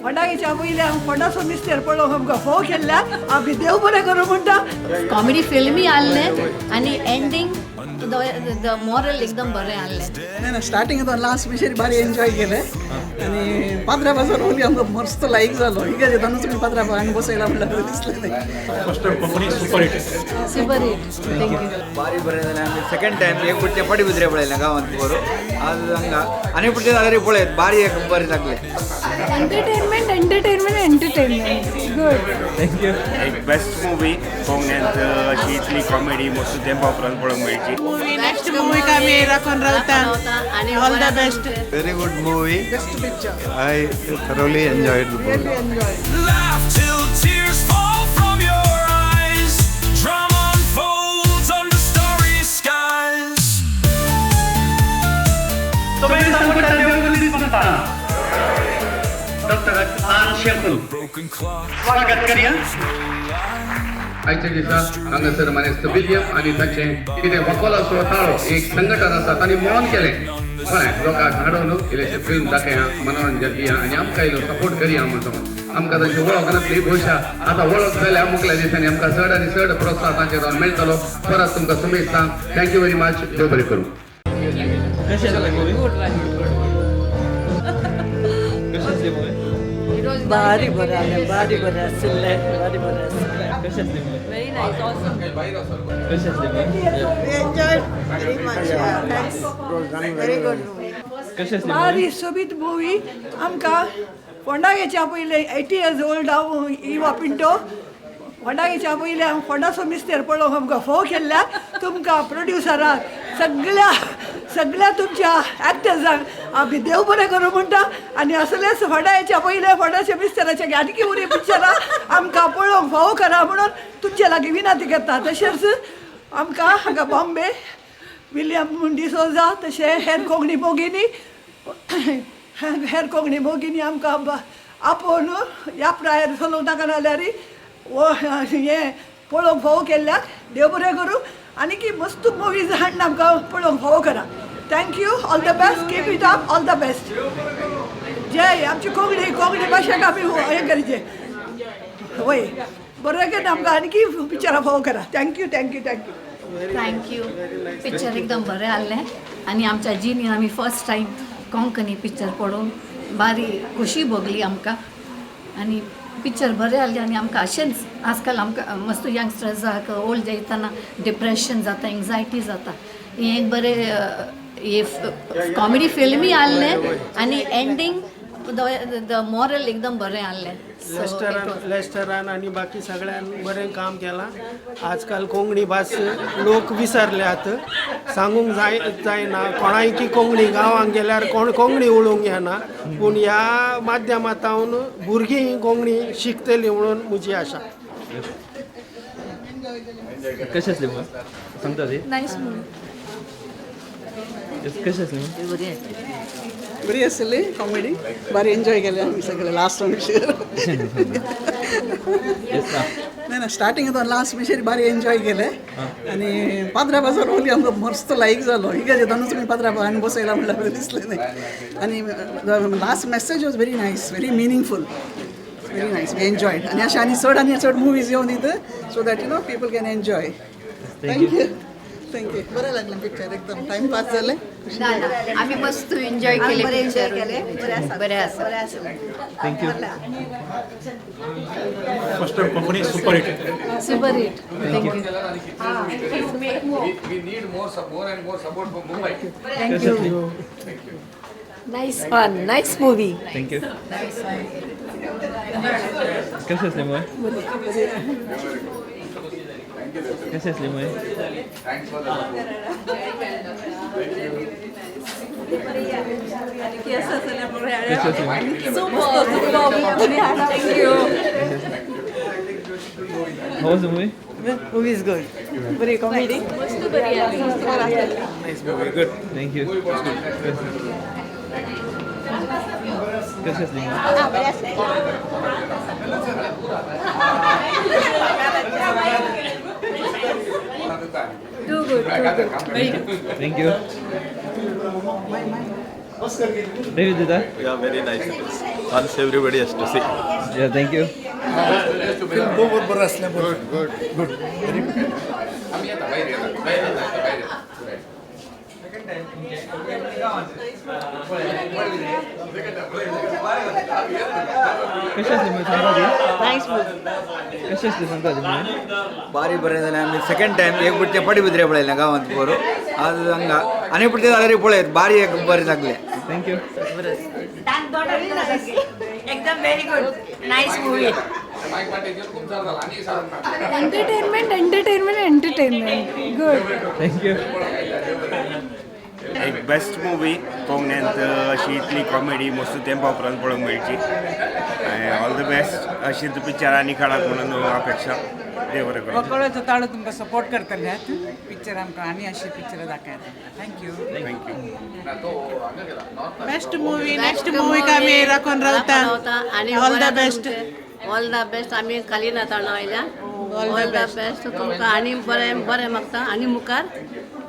फोंडागेच्या पयलीं हांव फोंडाचो मिस्तेर पळोवंक आमकां फोव केल्ल्याक आमी देव बरें करूं म्हणटा. कॉमेडी फिल्मी आहलें आनी एंडींग the moral एकदम बरें आहलें. ना ना, स्टार्टिंग तो लास्ट मिशेर भारी एन्जॉय केलें आनी पात्रा पासून ओली आमकां मस्त लायक जालो. इगर्जेंतूच तुमी पात्रा हांगा बसयला म्हणल्यार दिसलें नाही. First time Konkani super hit. Super hit, thank you. भारी बरें जालें. आमी सेकंड टायम एक पुढचे फाटी भितरे पळयलें गांवांत बरो आज हांगा आनी पुढचे जाल्यार पळयत भारी एक बरें लागलें. Entertainment, entertainment, entertainment, good. Thank you. एक बेस्ट मुवी कोंकण्यांत अशी इतली कॉमेडी मस्त तेंपा उपरांत पळोवंक मेळची. मूवी नेक्स्ट मूवी आमी राखून रावता. आनी all the best. Very good movie. Best picture. I thoroughly enjoyed the really enjoy. Laugh till tears fall from your eyes. Drama unfolds under starry skies. Broken clock. आयच्या दिसा हांगासर मानेस्त William आनी ताचें कितें वकोलाचो ताळो एक संघटन आसा तांणी म्हणून केलें कळ्ळें लोकांक हाडून इल्लेशें फिल्म दाखया, मनोरंजन दिया आनी आमकां इल्लो सपोर्ट करया म्हणून. आमकां तांची वळख नासली, भोवशा आतां वळख जाल्या. मुखल्या दिसांनी आमकां चड आनी चड प्रोत्साहन तांचे जावन मेळटलो. परत तुमकां शुभेच्छा. Thank you very much. देव बरें करूं. कशी आसली मूवी? कशी आसली मूवी? भारी बरें आसलें, भारी बरें आशिल्लें, भारी बरें आशिल्लें. कशी आसली मूवी? Very nice, awesome. कशी आसली movie? Enjoy very much. Thanks, very good movie. कशी आसली मूवी? भारी सोबीत मुवी. आमकां फोंडागेच्या पयलीं 80 इयर्स ओल्ड हांव इवा पिंटो. फोंडागेच्या पयलीं हांव फोंडाचो मिस्तेर पळोवंक आमकां फोव केल्ल्याक तुमकां प्रोड्युसराक सगळ्या सगळ्या तुमच्या एक्टर्सांक आमी देव बरें करूं म्हणटा. आनी असलेच फोंडाच्या पयलें फोंडाच्या मिस्तेराच्या आनीकी उरी पिक्चरां आमकां पळोवंक फावो करा म्हणून तुमचे लागीं विनंती करता. तशेंच आमकां हांगा बॉम्बे विलियम डिसोजा तशें हेर कोंकणी मोगिनी, हेर कोंकणी मोगिनी आमकां आपोवन ह्या प्रायर चलोवंक नाका जाल्यार हें पळोवंक फावो केल्ल्याक देव बरें करूं. आनी मस्त मुवीज हाडून आमकां पळोवंक फावो करा. Thank you, all the best, keep it up, all the best. जय आमची कोंकणी. कोंकणी भाशेक आमी हें करचें वय बरें करून आमकां आनीकी पिक्चरां फावो करा. Thank you, thank you, thank you. Thank you. Picture एकदम बरें आहलें आनी आमच्या जिनीन आमी फर्स्ट टायम कोंकणी पिक्चर पळोवन बारी खुशी भोगली आमकां आनी पिक्चर बरें आहलें. आनी आमकां अशेंच आजकाल आमकां मस्त यंगस्टर्साक ओल्ड जायतना डिप्रेशन जाता, एंग्जायटी जाता. हें एक बरें हे कॉमेडी फिल्मी आहलें आनी एंडींग the moral एकदम बरें आहलें. लेस्टरान लेस्टरान आनी बाकी सगळ्यान बरें काम केलां. आजकाल कोंकणी भास लोक विसरल्यात. सांगूंक जाय जायना कोणायकी कोंकणी गांवांत गेल्यार कोण कोंकणी उलोवंक येना, पूण ह्या माध्यमांतल्यान भुरगीं कोंकणी शिकतलीं म्हणून म्हजी आशा. कशी आसली मूवी सांगता ती? Nice movie. कशी आसली मूवी? बरी आसली कॉमेडी, भारी एन्जॉय केलें आमी सगळे लास्ट मिशेर. ना ना, स्टार्टिंग तो लास्ट मिशेर भारी एन्जॉय केलें आनी पात्रा पासून ओली आमकां मस्त लायक जालो. इगर्जेंतूच तुमी पात्रा हांगा बसयला म्हणल्यार दिसलें नाही. आनी last message was very nice, very meaningful, very nice. We enjoyed. आनी अशें आनी चड मुवीज येवन दित so that people can enjoy. Thank you, thank you. बरें लागलें पिक्चर, एकदम टायम पास जालें. ना ना, आमी मस्त एन्जॉय केलें पिक्चर, बरें आसा. Thank you. First time Konkani super hit. Super hit, thank you. We need more more and more support from Mumbai. Thank you. Nice one, nice movie. Thank you. कशी आसली मूवी? कशी आसली movie? Thanks for the support. कशी आसली movie? Thank you. How was the movie? Movie is good, बरी comedy. Thank you. कशी आसली movie? Too good, too good. Thank you. Review दिता? Yeah, very nice. Once everybody has to see. Yeah, thank you. खूब बरं असल्या. Good good good, very good. आमी येता भायर, येता भायर, येता भायर. कशी आसली मूवी सांगता ती? Nice movie. कशी आसली सांगता ती मूवी? बारी बरें जालें. आमी सेकंड टायम एक पुढचे पडी भितरे पळयलें गांवांत पोरू आज हांगा आनी पुढचे जाल्यार पळयत बारी एक बरें लागलें. Thank you. एकदम very good, nice movie. Entertainment, entertainment, entertainment. Good. Thank you. एक बेस्ट मुवी. कोंकण्यांत अशी इतली कॉमेडी मस्त तेंपा उपरांत पळोवंक मेळची. All the best. अशी पिक्चर आनी काडात म्हणून अपेक्षा. देव बरें करूं. वकळाचो ताळो तुमकां सपोर्ट करतले. पिक्चर आमकां आनी अशी पिक्चरां दाखयात. Thank you. Thank you. Best movie. Next मुवीक आमी राखून रावता. आनी all the best. All the best. आमी खाली नाताळा वयल्यान ऑल the best तुमकां आनी बरें बरें मागता आनी मुखार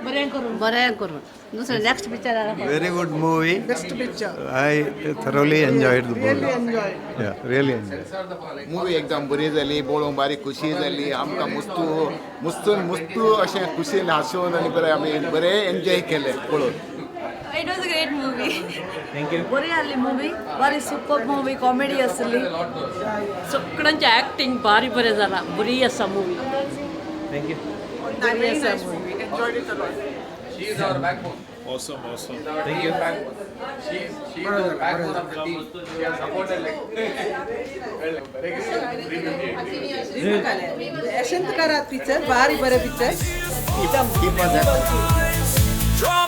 बरें करून, बरें करून दुसरें next picture. Very good movie. Best picture. I thoroughly enjoyed the movie. Really enjoy. Yeah, really enjoyed. Movie एकदम बरी जाली पळोवंक. बारी खुशी जाली आमकां. मुस्तू मुस्तून मुस्तू अशें खुशीन हांसून आनी बरें आमी बरें एन्जॉय केलें पळोवन. It was a great movie. Thank you. बरी आसली मूवी, बारी सुपर मूवी. कॉमेडी आसली. सगळ्यांचे ऍक्टिंग बारी बरें जाला. बरी आसा movie. Thank you. Very nice movie. Enjoyed it a lot. She is our backbone. Awesome, awesome. She's our Thank team you. Backbone. She's our backbone of the team. She has supported like Yashwant Karat picture, बारी बरें picture. Drama